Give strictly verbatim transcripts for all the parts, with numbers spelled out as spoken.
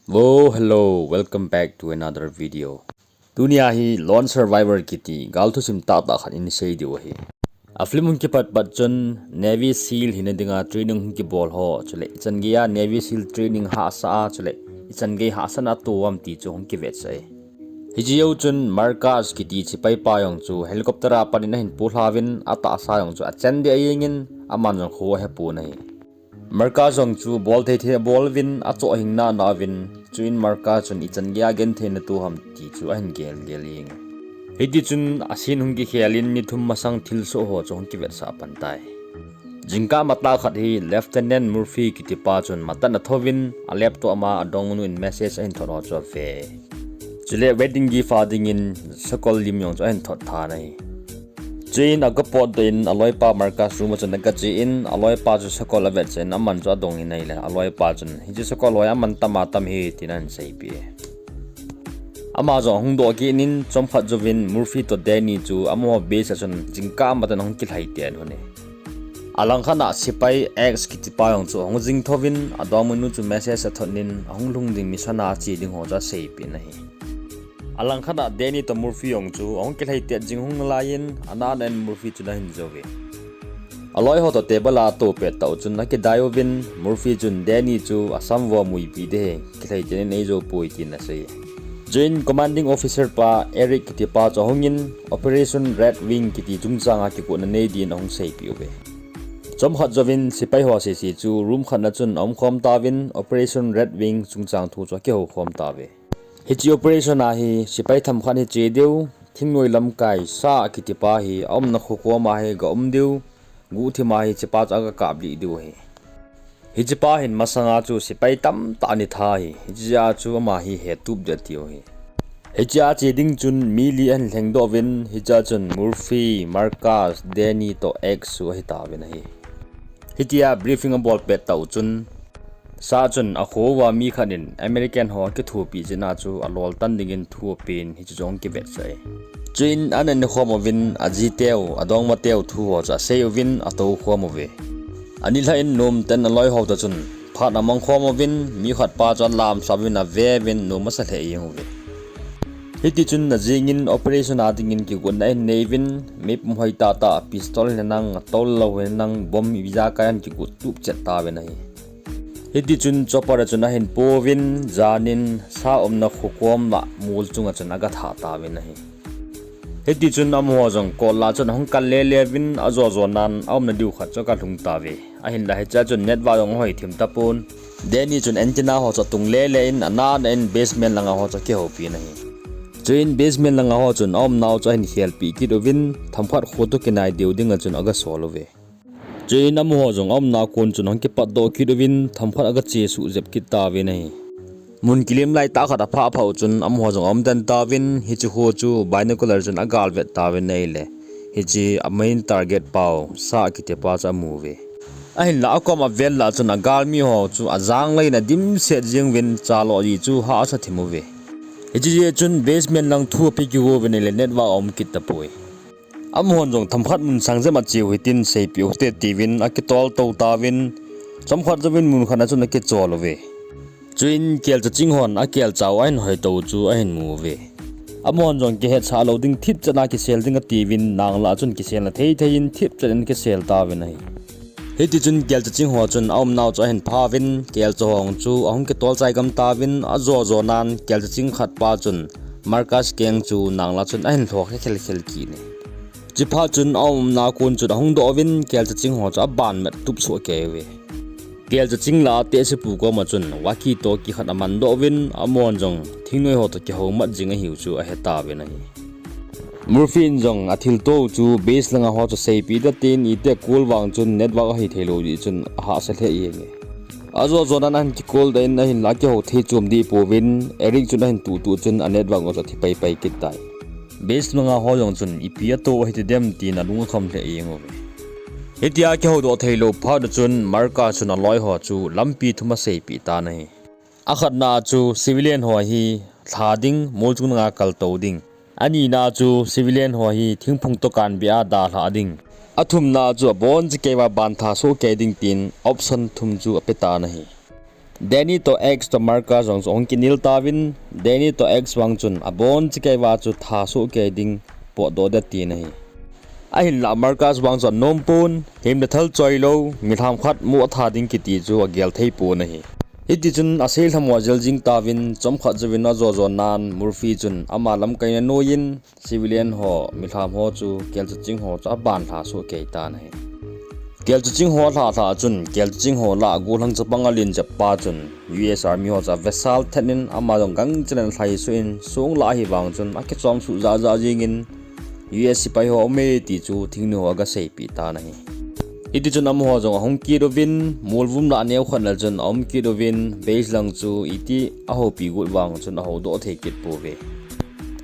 Wo, hello, welcome back to another video. Tunia hi Lone Survivor kiti gal thusim tahtah khat in sei diu ahi. A film hung kipat pat chun Navy SEAL hina dinga training hung kibol ho chule ichan geiya Navy SEAL training hahsa a chule ichan gei hahsana atoh am ti chu hung kivetsah e. Hiche jou chun Marcus kiti sepai pa jong chu helicopter a pat in ahin polha uvin atahsa jong chu achen deh ajingin aman jong kho ahepon ahi. Marcus jong chu bol thei thei abol uvin achoh hing nana uvin chuin Marcus chun ichan geiya genthei natoh ham ti chu ahin gel gel jeng e. Hiti chun a scene hung kikhel in ni thum masang thilsoh ho chu hung kivetsah pan tai. Jingkah matah khat hi Lieutenant Murphy kiti pa chun matah in athouvin a laptop a adongmanu in message ahin thot ho chu ave. Chule wedding gift a dingin sakol lim jong chu ahin thot tha ahi. Chuin aga potdoh in aloipa Marcus room a chun aga che in aloipa chu sakol avet cheh in aman chu adong in ahile aloipa chun hiche sakol ho hi aman tam a tam hi tin ahin seipeh e. Ama jong ahung doh kit in chomkhat jouvin Murphy toh Danny chu amaho base a chun jingkah matah in ahung kilhai tet un ahi. Alangkhat a sepai X kiti pa jong chu ahung jing thouvin adongmanu chu message athot in ahung lhung ding mission a che ding ho chu aseipeh in ahi. Alangkhat a Danny toh Murphy jong chu ahung kilhai tet jing hung nalai in anana in Murphy chun ahin jou uve. Aloi ho toh table a atoh pet tah u chun akidai uvin Murphy chun Danny chu asam vo muipi ding ahi, kilhai tet in eijou poi tin asei. Chuin commanding officer pa Eric kiti pa chu ahung in Operation Red Wing kiti chungchang a kigotna nei din ahung seipeh uve. Chomkhat jouvin sepai ho sese chu room khat na chun aumkhom tauvin Operation Red Wing chungchang thu chu akihou khom tauve. Hiche operation a hi sepai themkhat hi che diu, thingnoi lamkai Sa kiti pa hi aumna kho koma hi ga um diu, guhthim a hi hiche pa chu aga kaplih diu ahi. Hiche pa hin masanga chu sepai tamtah ana tha ahi, hichea chu ama hi hetup ding atiu ahi. Hichea che ding chun mi li ahin lhengdoh uvin, hichea chun Murphy, Marcus, Danny toh X chu ahitauvin ahi. Hitia briefing abol pet tah u chun, Sa chun akho uva mi khat in American ho akithopi jeh a chu alol tan dingin thu apen hichu jong kivetsah e. Chuin ana ne khom uvin ajiteu, adongmateu thu ho chu asei uvin atou khom uve. Ani lhah in nomtah in aloi ho toh chun phat amang khom uvin mi khat pa chu alamsap uvin ave uvin nom asa lheh jeng uve. Hiti chun ajing in operation a dingin kigotna ahin nei uvin, meipum hoi tahtah pistol hinanang, tol lou hinanang, bomb ijakai ahin kigot tup chet tauvin ahi. Hiti chun chopper a chun ahin pouvin, jan in Sa umna kho kom lah mol chunga chun aga tha tauvin ahi. Hiti chun amaho jong kol lah chun ahung kal lele uvin, ajo jo nan aumna diu khat chu aga lhung tauve. Ahinla hichea chun network jong ahoi thim tapon. Danny chun antenna ho chu atung lele in anana in basement langa ho chu akihoupi in ahi. Chuin basement langa ho chun aumnau chu ahin khelpeh kit uvin, themkhat kho toh kinai diu dinga chun aga sol uve. Chuin amaho jong aumna kon chun ahung kipatdoh kit uvin, themkhat aga chesuh jep kit tauvin ahi. Mun kilim laitah khat aphah phah u chun amaho jong aum den tauvin, hiche kho chu binocular chun agalvet tauvin ahile, hiche a main target pau Sa kiti pa chu amu uve. Ahinla akom avel lah chun agalmi ho chu ajang laiyin adimset jeng uvin, chaloh ji chu hahsa thim uve. Hiche jeh chun basement lang thu ape kigo uvin ahile network aum kit tapoi. Amahon jong themkhat mun sang jep a cheu hitin seipeh uhite tiuvin akitol tou tauvin, chomkhat jouvin mun khat na chun akichol uve. Chuin kelcha ching hon akelcha u ahin hoitou chu ahin mu uve. Amahon jong kihetsah lou ding thipchet a kisel ding atiuvin, nang lah chun kiselna thei thei in thipchet in akisel tauvin ahi. Hitichun kelcha ching ho chun aumnau chu ahin phauvin, kelcha ho chu ahung kitol chai gam tauvin, ajo jo nan kelcha ching khat pa chun Marcus keng chu nang lah chun ahin lhoh khe khel khel kit e. Chuphat chun aumna kon chun ahung doh uvin, kelcha ching ho chu aban met tup soh kei uve. Kelcha ching lah a tehsepu koma chun walkie talkie khat aman doh uvin, amahon jong thingnoi ho toh kihou mat jing ahiu chu ahe tauvin ahi. Murphy in jong athilto u chu base langa ho chu seipeh ding atin, iti a call vang chun network ahi thei lou jeh chun ahahsa lheh jeng e. Ajo jo nan ahin kicall doh in ahinla kihou thei chom deh pouvin, Eric chun ahin tuh tuh chun a network jong chu athi pai pai kit tai. Base langa ho jong chun ipi atoh u ahi ti dem tin alung akham lheh jeng uve. Hitia kihoudoh thei lou phat chun Marcus chun aloi ho chu lampi thum aseipeh tan ahi. Akhatna chu civilian ho hi lha ding, mol chung langa kaltou ding. Anina chu civilian ho hi thingphung toh kanbeh a dalhah ding. Athumna chu abonchakeiva bantha soh kei ding tin option thum chu ape tan ahi. Danny toh X toh Marcus jong chu ahung kinel tauvin, Danny toh X vang chun abon chikei uva chu tha soh kei ding potdoh ding atin ahi. Ahinlah Marcus vang chu anom pon, himna thal choi lou, milham khat moh tha ding kiti chu agel thei pon ahi. Hitichun asei lhamon ajel jing tauvin, chomkhat jouvin ajo jo nan Murphy chun ama lamkaina noiyin, civilian ho, milham ho chu kelchaching ho chu aban lha soh kei tan ahi. Kelchaching ho alha lha chun, kelchaching ho lah a gollhang chapang alen jep pa chun, U S Army ho chu avesal thet in ama jong gangchel in alhai suh in, song lah ahi vang chun akichom suh jah jah jingin, U S sepai ho aume ti chu thingnoi ho aga seipeh tan ahi. Hitichun amaho jong ahung kit uvin, molvum lah a neo khat na chun aum kit uvin, base lang chu iti ahoupi got vang chun ahoudoh thei kit pouve.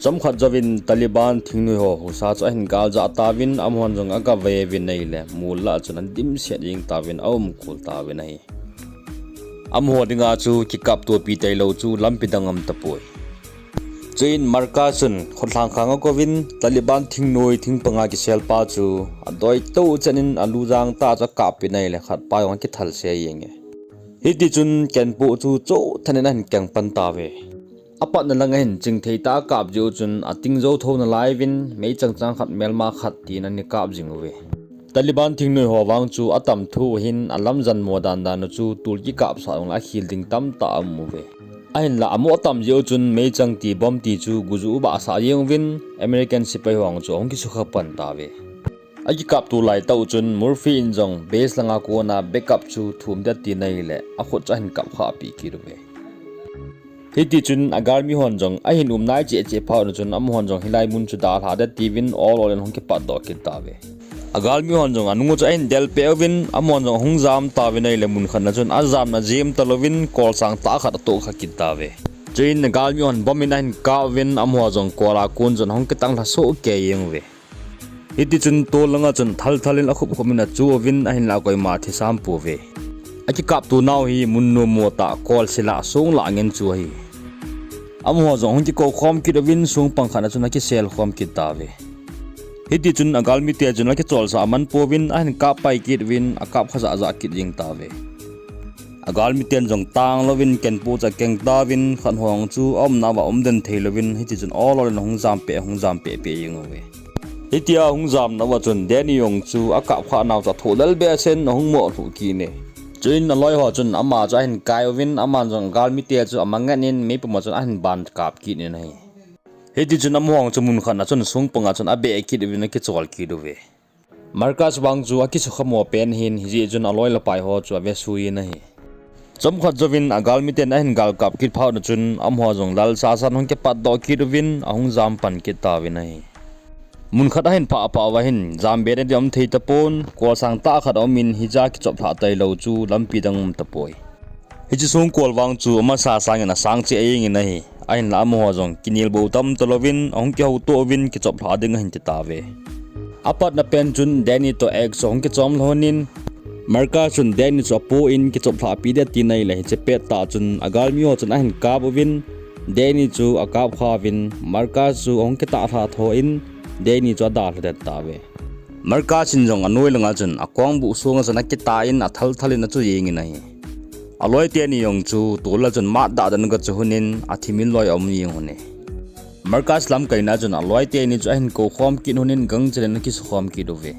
Chomkhat jouvin Taliban thingnoi ho husa chu ahin galjah tauvin, amahon jong aga ve uvin ahile, mol lah chun adimset jeng tauvin aumkol tauvin ahi. Amaho dinga chu kikaptopi tailou chu lampi dang aum tapoi. Chuin Marcus chun khutlhang khang akouvin, Taliban thingnoi thingpanga kiselpa chu adoi tou chen in alujang tah chu akap in ahile, khatpa jong akithal se jenge. Hitichun Kenpo chu chothan in ahin keng pan tauve. Apatna langa hin chingthei tah a akap jeh u chun ating jou thou nalai uvin, meichang chang khat melma khat tin ana kap jing uve. Taliban thingnoi ho vang chu atam thu ahin, alamjan mo dan dan u chu tol kikapsah jong le akhel ding tamtah aum uve. Ahinlah amoh atam jeh u chun meichang ti bomb ti chu gujuh u bahsah jeng uvin, American sepai ho vang chu ahung kisukha pan tauve. Akikapto laitah u chun Murphy in jong base langa kona backup chu thum ding atin ahile, akhut chu ahin kapkhah peh kit uve. Hitichun agalmi hon jong ahin um nai cheh cheh phat u chun amahon jong hilai mun chu dalha ding atiuvin ol ol in ahung kipatdoh kit tauve. Agalmi hon jong anung u chu ahin delpeh uvin, amahon jong ahung jam tauvin ahile, mun khat na chun ajamna jem talouvin kolsang tah khat atohkha kit tauve. Chuin agalmi hon bomb in ahin kap uvin, amaho jong kol a kon chun ahung kitang lha soh kei jeng uve. Hitichun tol langa chun thal thal in akhupkhup in achu uvin, ahinlah koima athisam pouve. Akikapto nau hi mun nommo tah kolse lah song lah ngen chu ahi. Amaho jong ahung kikou khom kit uvin, songpang khat na chun akisel khom kit tauve. Hitichun agalmite chun akicholsah aman pouvin, ahin kap pai kit uvin, akap kha jah jah kit jeng tauve. Agalmiten jong tanglouvin Kenpo chu akeng tauvin, khat ho jong chu aumna uva aum den theilouvin, hitichun ol ol in ahung jampeh, ahung jampeh peh jeng uve. Hitia ahung jamna uva chun Danny jong chu akapkhah nau chu athoh lel behseh in ahung moh lhuh kit e. Chuin aloi ho chun ama chu ahin kai uvin, aman jong agalmite chu amangan in meipum a chun ahin ban kap kit in ahi. Hitichun amaho jong chu mun khat na chun songpanga chun abeh kit uvin akichol kit uve. Marcus vang chu akisukha mo pen ahin, hijeh chun aloi le apai ho chu avesui in ahi. Chomkhat jouvin agalmiten ahin galkap kit phat u chun amaho jong lalsa san ahung kipatdoh kit uvin ahung jam pan kit tauvin ahi. Mun khat ahin phah phat uva hin jambe na ding aum thei tapon, kolsang tah khat aumin, hijeh a kichoplhah tailou chu lampi dang um tapoi. Hiche songkol vang chu amasa sangin asang cheh jengin ahi. Ahinlah amaho jong kinelbou tam talouvin ahung kihouto uvin kichoplhah ding ahin ti tauve. Apatna pen chun Danny toh X chu ahung kichom lhonin, Marcus chun Danny chu apoh in kichoplhah pi ding atin ahile, hiche pettah chun agalmi ho chun ahin kap uvin, Danny chu akapkha uvin, Marcus chu ahung kitahlha tho in, Danny chu adalha den tauve. Marcus in jong anoi langa chun akongbuh songa chun akitah in athal thal in achu jengin ahi. Aloi teni jong chu tol a chun matdah dan aga chu lhonin athimin loi aum jeng lhon e. Marcus lamkaina chun aloi teni chu ahin koukhom kit lhonin gangchel in akisukhom kit uve.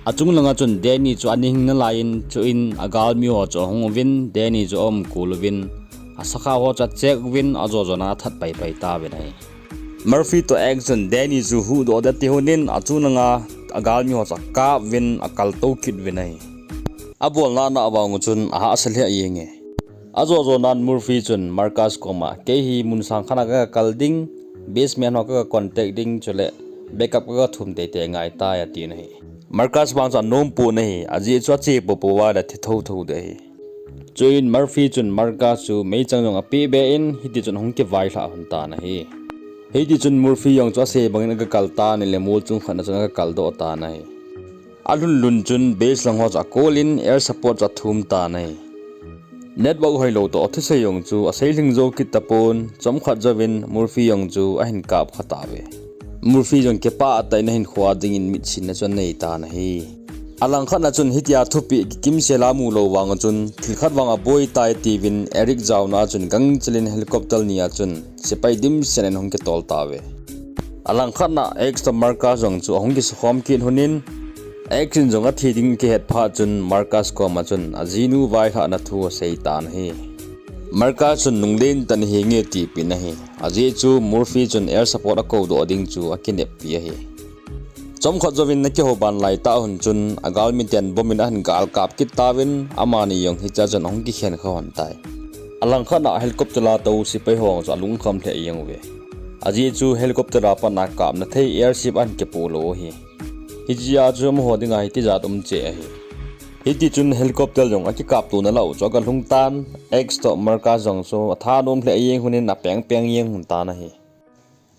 Achung langa chun Danny chu ana hing nalai in, chuin agalmi ho chu ahung uvin, Danny chu aumkol uvin, asakha ho chu acheck uvin, ajo jona athat paipai tauvin ahi. Murphy toh X chun Danny chu huhdoh ding ati lhonin, achung langa agalmi ho chu akap uvin, akaltou kit uvin ahi. Abolna ana vang u chun ahahsa lheh jenge. Ajo jonan Murphy chun Marcus koma, kei hi mun sang khat a kaga kal ding, basement ho kaga contact ding, chule backup kaga thum teitei ngaitai atin ahi. Marcus vang chu anom pon ahi, ajeh chu ache poupou va le thi thotho ding ahi. Chuin Murphy chun Marcus chu meichang jong apeh be in, hitichun ahung kivailhah lhon tan ahi. Hitichun Murphy jong chu asei bangin aga kal tan ahile mol chung khat na chun aga kaldoh tan ahi. Alhun lhun chun base lang ho chu akol in air support chu athum tan ahi. Network hoilou toh thusei jong chu asei lhing jou kit tapon, chomkhat jouvin Murphy jong chu ahin kapkha tauve. Murphy jong kipah tah in ahinkhoa dingin mitsinna chu anei tan ahi. Alangkhat na chun hitia thupeh kimsel a mulou vang chun thilkhat vang aboi tai tiuvin Eric jaona chun gangchel in helicopter ni a chun sepai dimset in ahung kitol tauve. Alangkhat na X toh Marcus jong chu ahung kisukhom kit lhonin, X in jong athi ding akihet phat chun Marcus koma chun ajinu vailhahna thu asei tan ahi. Marcus chun nunglen tah in ahi nge tipeh in ahi. Ajeh chu Murphy chun air support akou doh ding chu akineppi ahi. Chomkhat jouvin ana kihou ban laitah hun chun agalmi ten bomb in ahin galkap kit tauvin, amani jong hichea chun ahung kikhen kha lhon tai. Alangkhat na helicopter a tou sepai ho chu alungkham lheh jeng uve. Ajeh chu helicopter a pat a kapna thei airship ahin kipoh lou ahi. Hichea chu amaho dinga hi tijat um cheh ahi. Hitichun helicopter jong akikap tona lah u chu agalhung tan, X toh Marcus jong chu athanom lheh jeng lhonin apeng peng jeng lhon tan ahi.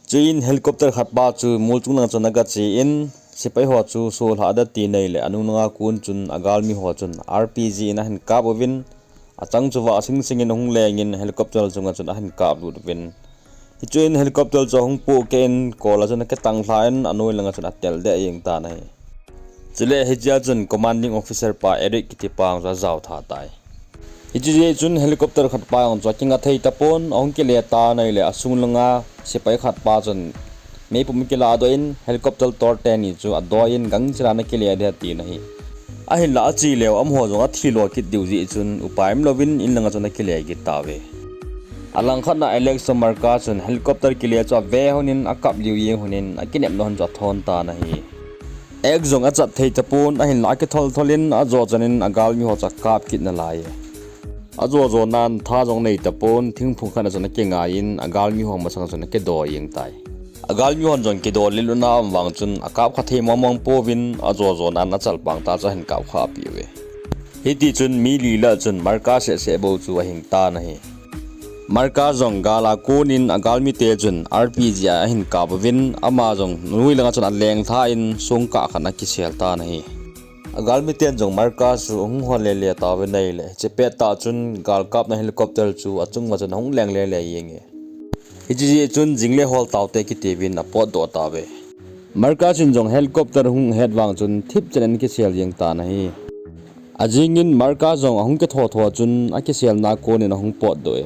Chuin helicopter khat pa chu mol chung langa chun agache in, sepai ho chu solhah ding ati ahile, anung langa kon chun agalmi ho chun R P G in ahin kap uvin, achang chu vah sing sing in ahung lengin helicopter chunga chun ahin kap lut uvin. Hichun helicopter chu ahung pohkeh in, kol a chun akitang lhan, anoi langa chun atel deh jeng tan ahi. Chule hichea chun commanding officer pa Eric kiti pa chu ajao tha tai. Hiche jeh chun helicopter khat pa jong chu akinga thei tapon, ahung kile tan ahile asung langa sepai khat pa chun meipum akilah doh in helicopter tor teni chu adoi in gangchel a ana kile ding atin ahi. Ahinlah ache leu amaho jong athi lo kit diu jeh chun upai umlouvin in langa chun akile kit tauve. Alangkhat na Alex toh Marcus chun helicopter kile chu ave lhonin akap liu jeng lhonin akinepna lhon chu athon tan ahi. X jong achat thei tapon, ahinlah akithol thol in ajo chan in agalmi ho chu akap kit nalai e. Ajo jo nan tha jong nei tapon, thingphung khat a chun akingai in agalmi ho masang chun akidou jeng tai. Agalmi hon jong kidou lel u na um vang chun akap kha thei mong mong pouvin ajo jo nan achalpang tah chu ahin kap khah peh uve. Hitichun mi li lah chun Marcus seh seh bou chu ahing tan ahi. Marcus jong gal a kon in agalmi te chun R P G a ahin kap uvin ama jong noi langa chun aleng lhan songkah khat in akisel tan ahi. Agalmi ten jong Marcus chu ahung hol le le tauvin ahile, hiche pettah chun galkapna helicopter chu achunga chun ahung leng le le jenge. Hiche jeh chun jing le hol taute kiti uvin apotdoh tauve. Marcus in jong helicopter hung het vang chun thipchan in akisel jeng tan ahi. Ajing in Marcus jong ahung kitho tho chun akiselna kon in ahung potdoh e.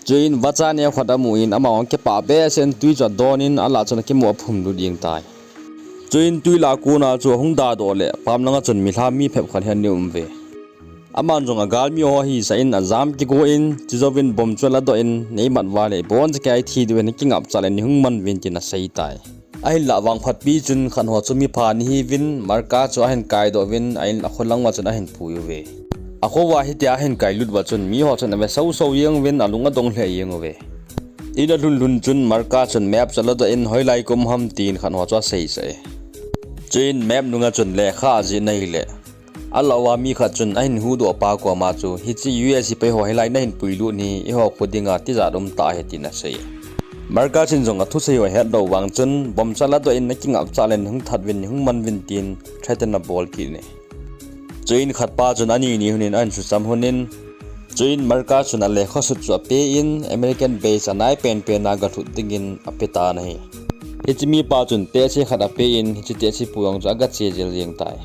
Chuin vacha neo khat amu in ama jong kipah behseh in tui chu adon in alah chun akimu aphum lut jeng tai. Chuin tui lah a kon a chu ahung dadoh le pam langa chun milham mi phep khat hi ana um uve. Aman jong agalmi ho ahisah in ajam kigo in, chujouvin bomb chu aladoh in, neimat uva le iboncha kei thi diu ahi, nakingapcha le neihung man uvin tin asei tai. Ahinlah vangphatpi chun khat ho chu mipha ana hiuvin, Marcus chu ahin kaidoh uvin, a in akholang uva chun ahin pui uve. Akho uva hitia ahin kailut uva chun miho chun ave soso jeng uvin, alung adong lheh jeng uve. In alhun lhun chun Marcus chun map chu aladoh in, hoilai kaum ham tin khat ho chu aseisah e. Chuin map nunga chun lekha ajih in ahile, alah uva mi khat chun ahin huhdoh pa koma chu, hiche U S sepai ho hilai nahin puilut hi eiho kho dinga tijat umtah ahi tin asei e. Marcus in jong athusei u ahetlou vang chun bomb chu aladoh in, nakingapcha le neihung that uvin, neihung man uvin tin threaten abol kit in e. Chuin khatpa chun ani ni lhonin ahin sucham lhonin, chuin Marcus chun alekha sut chu apen, American base anai penpen a galhut dingin ape tan ahi. Hiche mipa chun tehse khat apen, hiche tehsepu jong chu agache jel jeng tai.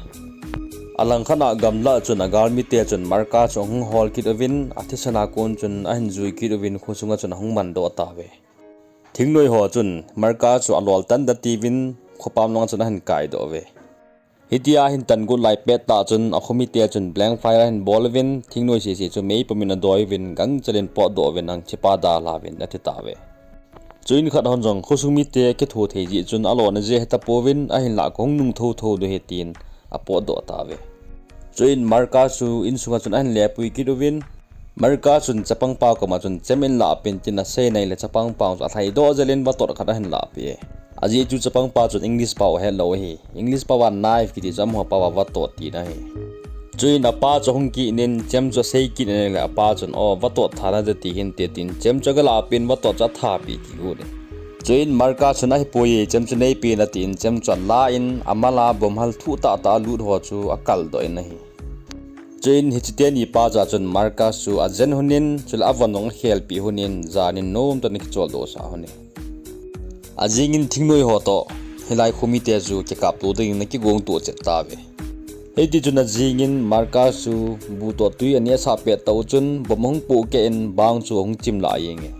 Alangkhat a gamlah chun agalmite chun Marcus chu ahung hol kit uvin, athisan a kon chun ahin jui kit uvin, khosunga chun ahung mandoh tauve. Thingnoi ho chun Marcus chu alol tan ding atiuvin, khopam langa chun ahin kaidoh uve. Hitia ahin tan got lai pettah chun akhomite chun blank fire ahin bol uvin, thingnoi sese chu meipum in adoi uvin, gangchel in potdoh uvin, hichepa dalha uvin ati tauve. Chuin khat hon jong khosung mite akitho thei jeh chun alona jeh ahitapouvin, ahinlah kahung nung thotho diu ahi tin apotdoh tauve. Chuin Marcus chu insunga chun ahin lepui kit uvin, Marcus chun chapangpa koma chun chem in lahpeh in tin asei in ahile, chapangpa chu alhaidoh jel in vatot khat ahin lahpeh e. Ajeh chu chapangpa chun English pao ahetlou ahi. English pao a knife kiti chu amaho pao a vatot tina ahi. Chuin apa chu ahung kit in chem chu asei kit in ahile, apa chun, o, vatot thana ding ati hinte tin chem chu agalahpeh in vatot chu athapeh kit got e. Chuin Marcus chun ahipoi e, chem chu neipen atin chem chu alan, amala bomb hal thuh tahtah alut ho chu akaldoh in ahi. Chuin hiche teni pa chu achun Marcus chu ajen lhonin, chule avon jong akhelpeh lhonin, janin nomtah in akicholdohsah lhon e. Ajingin thingnoi ho toh hilai khomite chu kikapto dingin akigongto chet tauve. Hiti chun ajingin Marcus chu bu toh tui aneh sah pet tah u chun bomb ahung pohkeh in bang chu ahung chim lah jenge.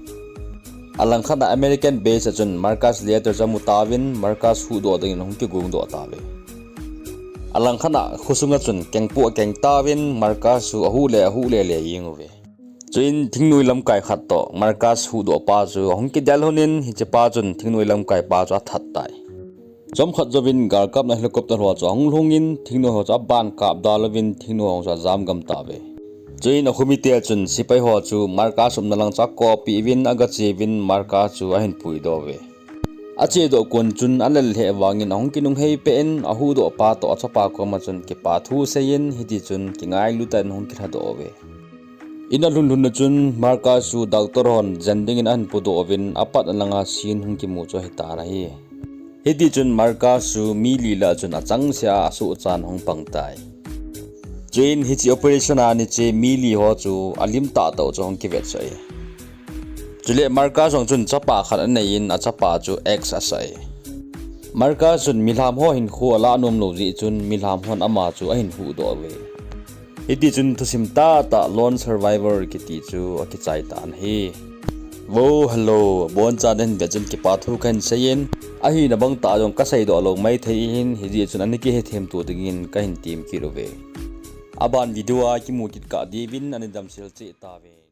Alangkhat a American base a chun Marcus letter chu amu tauvin Marcus huhdoh dingin ahung kigong doh tauve. Alangkhat a khosunga chun kengpoh akeng tauvin Marcus chu ahuh le ahuh le le jeng uve. Chuin thingnoi lamkai khat toh Marcus huhdoh pa chu ahung kidel lhonin hichepa chun thingnoi lamkai pa chu athat tai. Chomkhat jouvin galkapna helicopter ho chu ahung lhungin thingnoi ho chu aban kap dal uvin thingnoi ho chu ajam gam tauve. Chuin akhomite chun sepai ho chu Marcus umna lang chu akoppeh uvin agache uvin Marcus chu ahin puidoh uve. Achedoh kon chun alel lheh vangin ahung kinunghei peh in ahuhdoh pa toh achapa koma chun kipa thu aseiyin hiti chun kingailu tah in ahung kilhadoh uve. In alhun lhun a chun Marcus chu doctor hon jen dingin ahin pudoh uvin apatna langa scene hung kimu chu ahitan ahi. Hiti chun Marcus chu mi li lah chun achangseh a asohcha in ahung pang tai. Chuin hiche operation a ana che mi li ho chu alim tahtah u chu ahung kivetsah e. Chule Marcus jong chun chapa khat aneiyin achapa chu X asah e. Marcus chun milham ho hinkho alah nomlou jeh chun milham hon ama chu ahin huhdoh uve. Hiti chun thusim tahtah lone survivor kiti chu akichai tan ahi. Vo, hello, abonchan nahin vet chun kipa thu kahin seiyin, ahina bang tah jong kaseidoh lou maithei ahin, hijeh chun ana kihethem to dingin kahin tem kit uve. Aban video a kimu kit kah diuvin ana damsel cheh tauve.